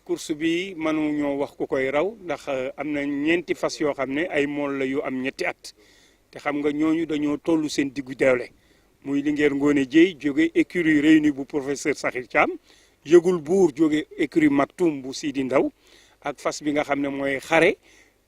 course bi mënu ñoo wax ku koy raw ndax am na ñeenti fas yoo xam ne ay mool la yu am ñetti at te xam nga ñooñu dañoo toll seen diggu doole muy Linguère Ngoné Dieye jóge écurie Réunie bu professeur Sakhir Thiam yëgul buur jóge écurie Maktoum bu Sidi Ndaw ak fas bi nga xam ne mooy xare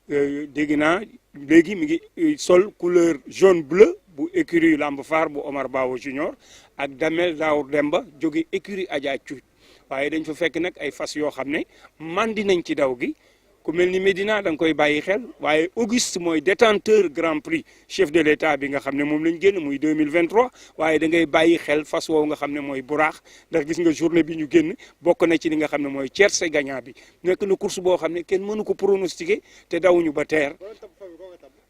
dégg naa léegi mi ngi sol couleur jaune bleu bu écurie Lamb Faar bu Omar Bawo Junior ak Damel Daour Demba jóge écurie Adja Cuuj waaye dañ fa fekk nag ay fas yoo xam ne mandi nañ ci daw gi ku mel ni Médina da nga koy bàyyi xel waaye Auguste mooy détenteur grand prix chef de l'état bi nga xam ne moom lañ génn muy 2023 waaye da ngay bàyyi xel fas woowu nga xam ne mooy buraax ndax gis nga journée bi ñu génn bokk na ci li nga xam ne mooy tiercé gagnant bi nekk na course boo xam ne kenn mënu ko pronostiquer te dawuñu ba teer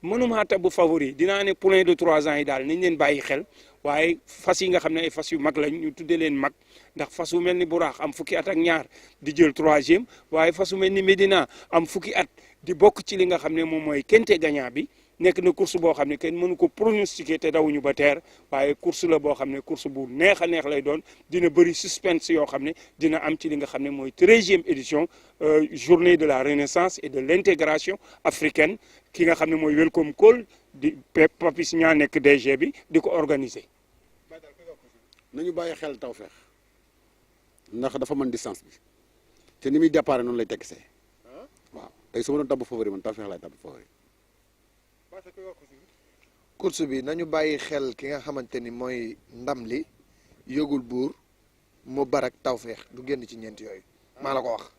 mënumaa tab bu favori dinaa ne poulain de 3 ans yi daal nañ leen bàyyi xel waaye fas yi nga xam ne ay fas yu mag lañ ñu tuddee leen mag ndax fas yu mel ni buraax am fukki at ak ñaar di jël 3e waaye fas yu mel ni Médina am fukki at di bokk ci li nga xam ne moom mooy kente gagnant bi nekk na course boo xam ne kenn mënu ko pronostiquer te dawuñu ba teer waaye course la boo xam ne course bu neex a neex lay doon dina bëri suspense yoo xam ne dina am ci li nga xam ne mooy 13e édition journée de la renaissance et de l'intégration africaine ki nga xam ne mooy Welcome Call di Papis ñaa nekk DG bi di ko organiser. nañu bàyyi xel Tawfekh ndax dafa mën distance bi te ni muy départ noonu lay tegsee waaw tey su ma doon tabb favori man Tawfekh laay tabb favori. course bi nañu bàyyi xel ki nga xamante ni mooy ndam li yëgul buur mu barak Tawfekh du génn ci ñeent yooyu maa la ko wax.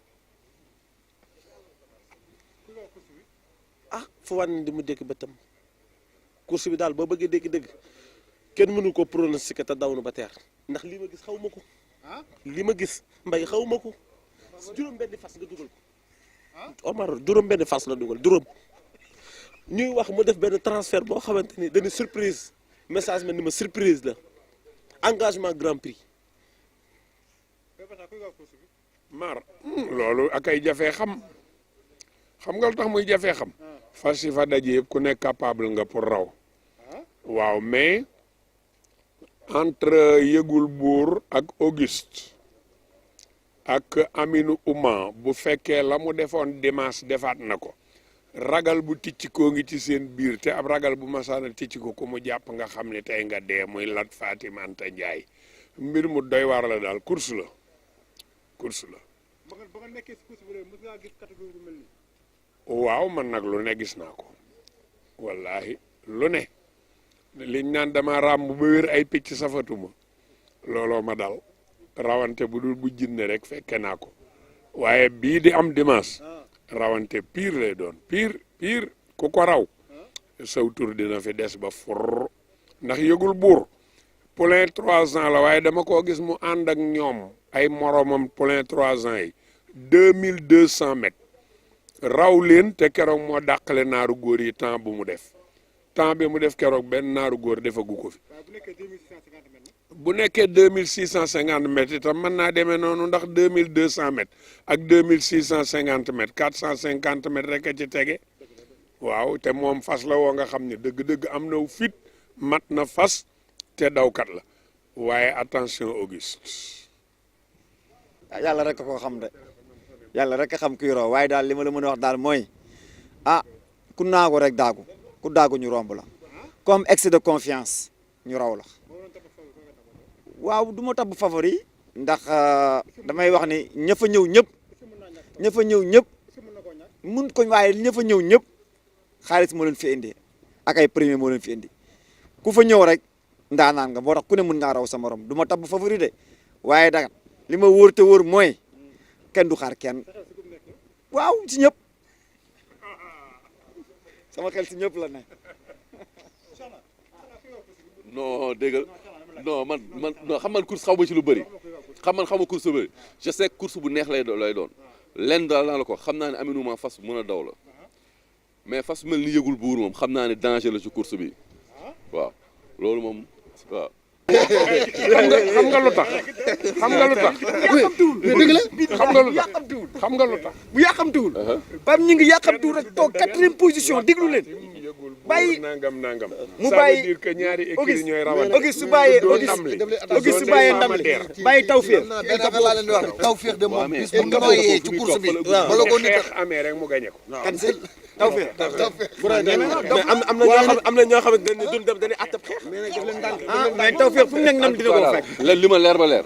fu wan di mu dégg ba tam course bi daal boo bëggee dégg-dégg kenn mënu ko pronostiquer te daw na ba teer ndax li ma gis xaw ma ko li ma gis mbay xaw ma ko juróom benn fas nga dugal ko Omar juróom benn fas la dugal juróom ñuy wax mu def benn transfert boo xamante ni dañu surprise message ma ni ma surprise la engagement grand prix mar loolu ak ay jafee xam nga lu tax muy jafee xam fas yi fa daje yëpp ku nekk capable nga pour raw waaw mais entre yëgul buur ak Auguste ak Aminou Ouma bu fekkee la mu defoon dimanche defaat na ko ragal bu ticc koo ngi ci seen biir te ab ragal bu masaana ticc ko ku mu jàpp nga xam ne tey nga dee muy Lat Fatima Anta Ndiaye mbir mu doy waar la daal course la ba nga nekkee si course bi mos ngaa gis catégorie bu mel nii. waaw man nag lu ne gis naa ko wallahi lu ne liñ naan dama ràmb ba wér ay picc safatuma looloo ma dal rawante bu dul bu jinne rek fekke naa ko waaye bii di am dimanche rawante pire lay doon pire ku ko raw saw tur dina fi des ba for ndax yëgul buur poulain 3 ans la waaye dama koo gis mu ànd ak ñoom ay moromam poulain 3 ans yi 2200 mètres raw leen te keroog moo dàqale naaru góor yi temps bu mu def temps bi mu def keroog benn naaru góor defagu ko fi bu nekkee 2650 mètres itam mën naa demee noonu ndax 2200 mètres ak 2650 mètres 450 mètres rek a ci tege waaw te moom fas la woo nga xam ne dëgg-dëgg am na fit mat na fas te dawkat la waaye attention Auguste. yàlla rek ko xam de yàlla rek a xam kuy raw waaye daal li ma la mën a wax daal mooy ku naagu rek daagu ku daagu ñu romb la comme excès de confiance ñu raw la waaw du ma tabb favori ndax damay wax ni ña fa ñëw ñëpp mun ko waaye ña fa ñëw ñëpp xaalis moo leen fi indi ak ay premier moo leen fi indi ku fa ñëw rek ndaanaan nga moo tax ku ne mun ngaa raw sa morom du ma tabb favori de waaye daga li ma wóor te wóor mooy kenn du xaar kenn waaw ci ñëpp sama xel ci ñëpp la ne. non dégg non man non xam man course xaw ma ci lu bëri xaw ma course lu bëri je sais course bu neex lay doon lenn daal naa la ko xam naa ne Aminou ma fas mën a daw la mais fas mel ni yëgul buur moom xam naa ne danger la ci course bi waaw loolu moom waaw. xam nga lu tax xam nga lu tax dëgg la xam nga lu tax bu yàqamtuwul Pape ñi ngi yàqamtuwul rek toog 4e position déglu leen bàyyi nangam. mu ça bàyyi veut dire que ñaari écuries Auguste ñooy rawante. Auguste su bàyyee doo ndam li Auguste su bàyyee ndam li bàyyi Tawfekh. benn affaire laa leen di wax Tawfekh de moom bis bu nooyee ci course bi waaw bala ko nit xeex amee rek mu gañe ko. kan si Tawfekh. mais am na ñoo xamante ne duñ dem dañuy àttab xeex. ah mais Tawfekh fu mu nekk ndam dina ko fekk. li ma leer ba leer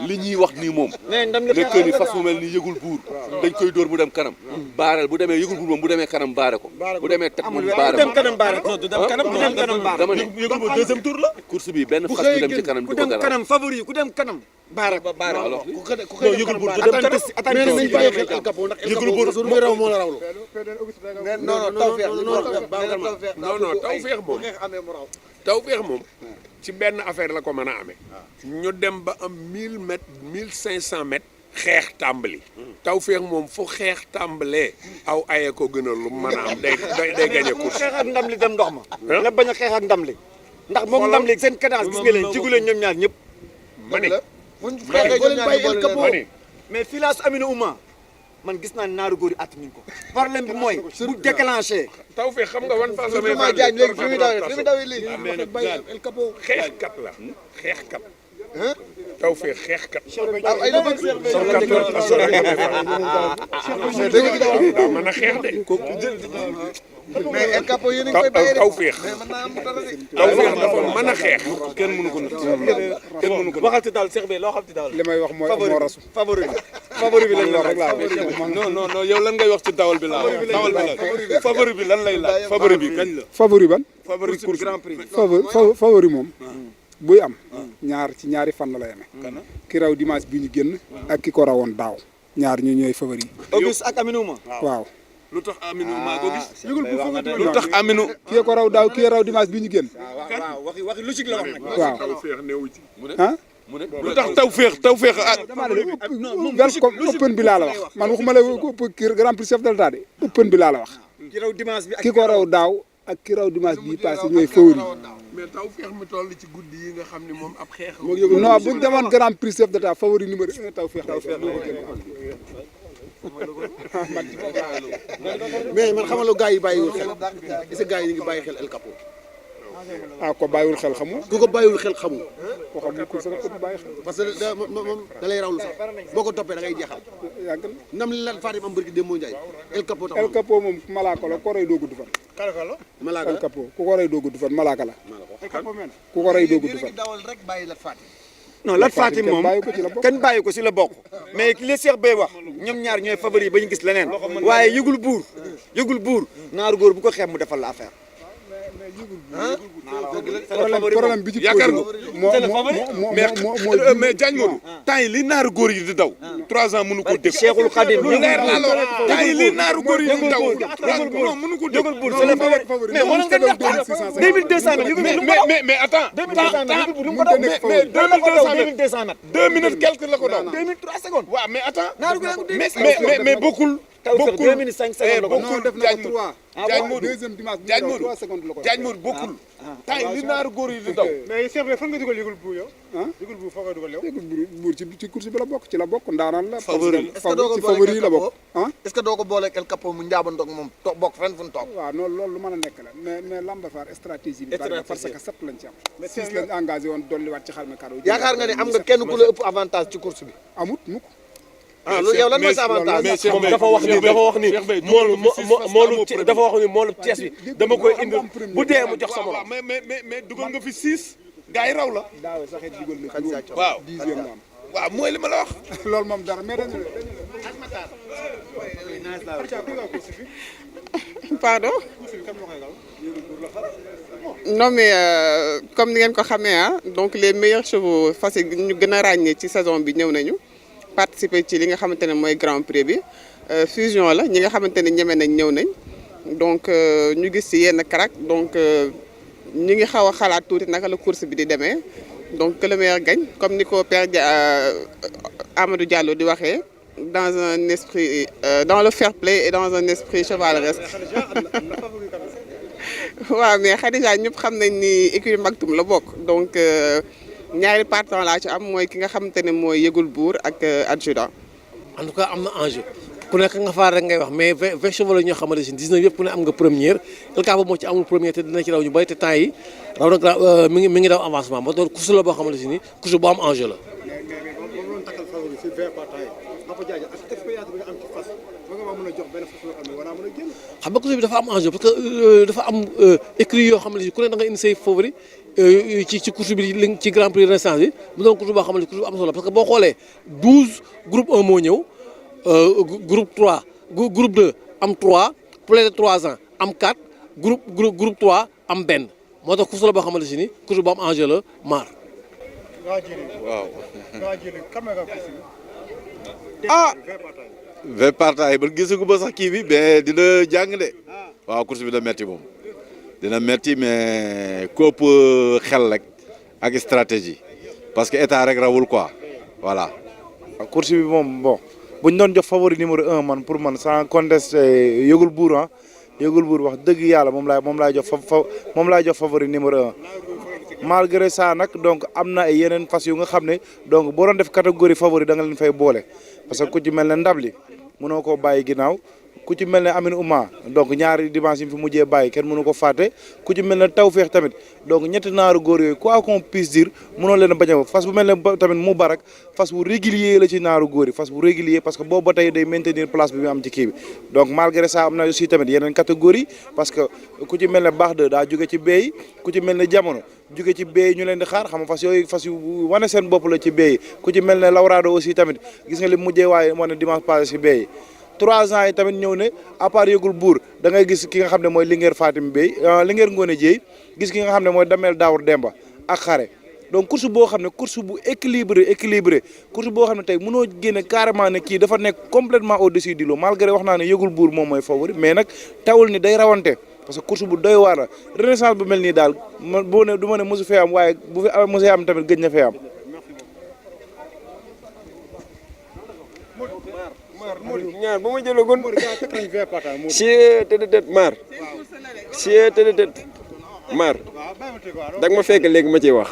li ñuy wax nii moom mais ndam li le que ni fas mu mel ni yëgul buur dañ koy dóor mu dem kanam baareel bu demee yëgul buur moom bu demee kanam baare ko bu demee teg moom baare ku dem kanam baare ko du dem kanam ku dem kanam baare dama ne yëgul bu deuxième tour la. course bi benn fas du dem ci kanam ku du ko dem dara kanam favori ku dem kanam baare ko baare alors non yëgul bu du dem kanam. mais nañ bàyyi xel El Capo ndax El Capo su muy raw moo la rawlu. non Tawfekh non Tawfekh moom Tawfekh moom ci benn affaire la ko mën a amee. ñu dem ba am 1000 mètres 1500 mètres. xeex tàmbali. Tawfekh moom fu xeex tàmbalee. aw aye ko gën a lu mën a am day gañe course. xeex ak ndam li dem ndox ma. nga bañ a xeex ak ndam li. ndax moom ndam li seen cadence gis nga leen jigu leen ñoom ñaar ñëpp. ma ni mais filage Aminou Ouma man gis naa ne naaru góor yi at nañ ko. problème bi mooy bu déclenché. Tawfekh xam nga wan face la may Jaañ léegi fi muy dawee lii xeexkat la xeexkat. Tawfekh xeexkat. ay la bëgg daa mën a xeex de. mais El Capo yéen a ngi koy bàyyi de Tawfekh mais mën naa am dara de Tawfekh dafa mën a xeex. kenn mënu ko kenn mënu ko waxal ci daal Cheikh Bey loo xam ci daal. li may wax mooy moo rasu. favori bi lañ la rek laa non yow lan ngay wax ci dawal bi laa wax dawal bi la favori bi lan lay laaj favori bi kañ la. favori ban. favori course grand prix. favori moom. buy am. ci ñaari fan la yeme. ki raw dimanche bi ñu génn. ak ki ko rawoon daaw. ñaar ñu ñooy favori yi. Auguste ak Aminou Ouma. waaw. lu tax Aminou maa ko gis. lu tax Aminou. kii ko raw daaw kii raw dimanche bi ñu génn. waaw waxi logique la wax nag. waaw Tawfekh newu ci. ah. lu tax Tawfekh ah. damaa ne comme open bi laa la wax man waxuma la kii grand prix chef de l'État de open bi laa la wax. ki raw dimanche bi ak ki ko raw daaw ak ki raw dimanche bii passé ñooy favori. mais Tawfekh mi toll ci guddi yi nga xam ne moom ab xeex. non bu ñu demoon grand prix chef de l'État favori numéro 1 Tawfekh. mais man xamal la gars yi bàyyiwul xel est-ce que gars yi ñu ngi bàyyi xel El Capo. ah ko bàyyiwul xel xamul. ku ko bàyyiwul xel xamul. ko xamul ku sa ko bàyyi xel. parce que moom da lay rawlu sax boo ko toppee da ngay jeexal. yàgg na nam li lan Fatim am barki Demba Ndiaye El Capo tax El Capo moom malaaka la ko rey doo gudd fan. malaaka El Capo ku ko rey doo gudd fan malaaka la. ku ko rey doo gudd fan. dawal rek bàyyi la Fatim non Lat Fatim moom bàyyi ko ci la bokk. kenn bàyyi ko si la bokk mais li Cheikh Bey wax ñoom ñaar ñooy favori ba ñu gis leneen waaye yëgul buur naaru góor bu ko xeeb mu defal la affaire. problème bi ci yaakaar nga moo mais Diagne Modou temps yi li naaru góor yi di daw 3 ans mënu ko dégg Cheikhul Khadim lu leer laa la wax temps yi li naaru góor yi di daw non mënu ko dégg mais waroon nga def 2200 mètres mais attends 2200 mètres 2 minutes quelque la ko daw 2003 secondes waaw mais attends naaru góor mais bokkul Tawfekh 2 minutes 5 secondes la ko bokkul def na ko 3 Diagne Modou deuxième dimanche bi Diagne 3 secondes la ko Diagne Modou bokkul temps yi li naaru góor yi di daw mais Cheikh Bey fan nga dugal yëgul bu yow. ah yëgul bu foo koy dugal yow. buur ci course bi la bokk ci la bokk ndaanaan la. Favori. ci favori yi la bokk ah. est-ce que doo ko booleeg El Capo mu njaabandoog moom toog bokk fenn fu ñu toog waaw non loolu lu mën a nekk la mais Lamba Faar stratégie bi bari na parce que 7 lañ ci am. 6 lañ engagé woon dolliwaat ci xarme karo. yaakaar nga ne am nga kenn ku la ëpp avantage ci course bi amut mukk. ah loolu yow lan mooy sa avantage mais Cheikh Bey dafa wax ni moolu dafa wax ni moolu Thiès bi dama koy indi bu dee mu jox sama morom mais dugal nga fi 6 gars yi raw la daaw sax it dugal na juróom. waaw 10e la am. waaw mooy li ma la wax loolu moom dara mais dañu pardon non mais comme ni ngeen ko xamee ah donc les meilleurs chevaux fas yi ñu gën a ràññee ci saison bi ñëw nañu participer ci li nga xamante ne mooy grand prix bi fusion la ñi nga xamante ne ñeme nañ ñëw nañ donc ñu gis ci yenn crack donc ñu ngi xaw a xalaat tuuti naka la course bi di demee donc que le meilleur gagne comme ni ko père Amadou Diallo di waxee dans un esprit dans le fair play et dans un esprit chevaleresque waaw mais Khadija ñëpp xam nañ ni écurie Maktoum la bokk donc ñaari partant laa ci am mooy ki nga xamante ne mooy yëgul buur ak adjudant en tout cas am na enjeu ku nekk nga faar rek ngay wax mais 20 chevaux la ñoo xamante ne 19 yëpp ku ne am nga première El Kaba moo ci amul première te dina ci raw ñu bëri te temps yi raw na mi ngi daw avancement ba doon course la boo xamante ni course bu am enjeu la. xam nga course bi dafa am enjeu parce que dafa am écurie yoo xamante ni ku ne da nga indi say favori ci course bi ci grand prix Renaissance bi mu doon course boo xamante ni course bu am solo parce que boo xoolee 12 groupe 1 moo ñëw. Groupe 3 groupe 2 am 3 plus de 3 ans am 4 groupe 3 am benn moo tax course la boo xamante ni course bu am enjeu la maar. waaw. ah. vingt partaay ba gisagu ba sax kii bi mais dina jàng de waaw course bi dina metti moom dina metti mais kopp xel rek ak stratégie parce que état rek rawul quoi voilà. course bi moom bon. bu ñu doon jox favori numéro 1 man pour man sans contester Yëgul Buur ah Yëgul Buur wax dëgg yàlla moom laay jox favori numéro 1 malgré ça nag donc am na ay yeneen fas yu nga xam ne donc boo doon def catégorie favori da nga leen fay boole parce que ku ci mel ne Ndabli mënoo koo bàyyi ginnaaw ku ci mel ne Amine Ouma donc ñaari dimanche yi fi mujjee bàyyi kenn mënu ko fàtte ku ci mel ne Tawfeex tamit donc ñetti naaru góor yooyu quoi qu'on puisse dire mënoo leen a bañ a fas bu mel ne tamit Moubarak fas bu régulier la ci naaru góor yi fas bu régulier parce que boobu ba tey day maintenir place bi mu am ci kii bi donc malgré ça am na aussi tamit yeneen catégorie parce que ku ci mel ne baax de daa jóge ci béy ku ci mel ne jamono jóge ci béy ñu leen di xaar xam nga fas yooyu fas yu wane seen bopp la ci béy ku ci mel ne Lawrado aussi tamit gis nga li mujjee waaye wane dimanche passé si béy 3 ans yi tamit ñëw ne à part Yëgul Buur da ngay gis ki nga xam ne mooy Linguère Fatim Bey Linguère Ngone Dieye gis ki nga xam ne mooy Damel Daawur Demba ak xare donc course boo xam ne course bu équilibré course boo xam ne tey mënoo génne carrément ne kii dafa nekk complètement au-dessus du lot malgré wax naa ne Yëgul Buur moom mooy favori mais nag tawul ni day rawante parce que course bu doy waar la renaissance bu mel nii daal man boo ne du ma ne mosu fee am waaye bu fi mosee am tamit gëj na fee am. ñaar ba ma jëlagoon si tëdd maar si tëdd maar da nga ma fekk léegi ma ciy wax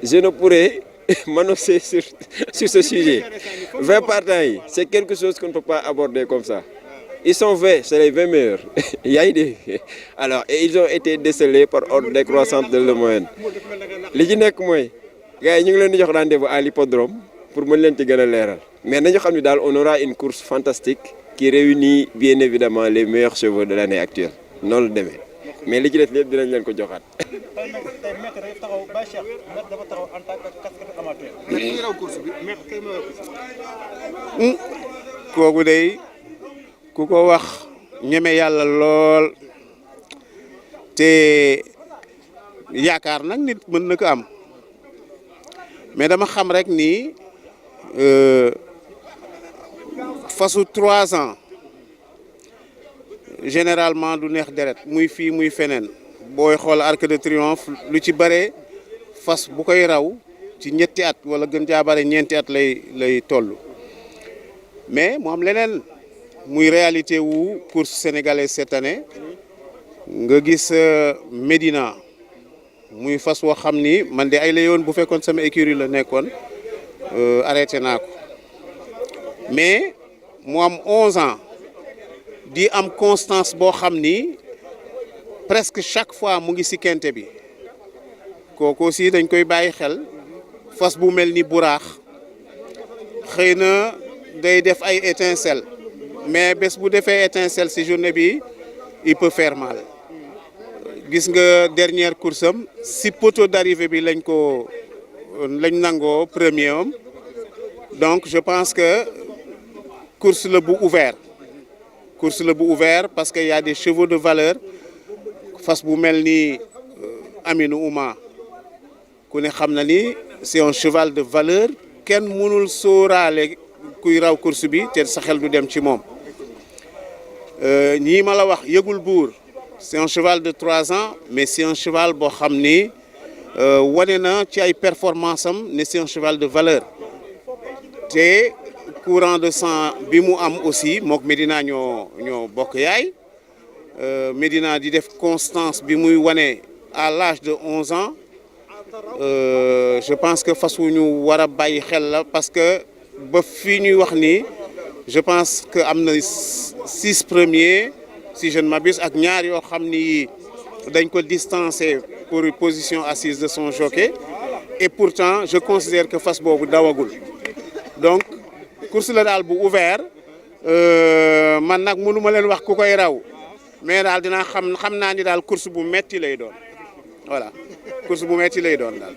je ne pourrais m'annoncer sur ce sujet 20 partants yi c'est quelque chose qu'on ne peut pas aborder comme ça ils sont 20 c'est les 20 meilleurs yaa ngi dégg alors et ils ont été décelés par ordre décroissante de la moyenne li ci nekk mooy gars yi ñu ngi leen di jox rendez-vous à l'hippodrome pour mën leen ci gën a leeral mais nañu xam ne daal on aura une course fantastique qui réunit bien évidemment les meilleurs chevaux de l'année actuelle noonu la demee mais li ci des lépp dinañ leen ko joxaat. kooku day ku ko wax ñeme yàlla lool te yaakaar nag nit mën na ko am mais dama xam rek ni fasu 3 ans généralement du neex deret muy fii muy feneen booy xool Arc de Triomphe lu ci bare fas bu koy raw ci ñetti at wala gën caa bare ñeenti at lay toll mais mu am leneen muy réalité wu course sénégalaise cette année nga gis Médina muy fas woo xam ni man de ay la yoon bu fekkoon sama écurie la nekkoon arrêté naa ko mais mu am 11 ans di am constance boo xam ni presque chaque fois mu ngi si kente bi kooku aussi dañ koy bàyyi xel fas bu mel ni buraax xëy na day def ay étincelle mais bés bu defee étincelle si journée bi il peut faire mal gis nga dernière course am si poteau d'arrivée bi lañ nangoo premier am donc je pense que course la bu ouvert parce que y a des chevaux de valeur fas bu mel ni Amine Ouma ku ne xam na ni c'est un cheval de valeur kenn mënul sóoraale kuy raw course bi te sa xel du dem ci moom ñii ma la wax Yëgul Buur c'est un cheval de 3 ans mais c'est un cheval boo xam ni wane na ci ay performance am ne c'est un cheval de valeur te courant de sang bi mu am aussi mook Médina ñoo bokk yaay Médina di def constance bi muy wane à l'âge de 11 ans je pense que fas wu ñu war a bàyyi xel la parce que ba fii ñuy wax ni je pense que am na 6 premiers si je ne m'abuse ak ñaar yoo xam ni dañ ko distancé pour position assise de son jockey et pourtant je considère que fas boobu dawagul donc course la daal bu ouvert man nag mënu ma leen wax ku koy raw mais daal dinaa xam naa ni daal course bu metti lay doon voilà course bu metti lay doon daal.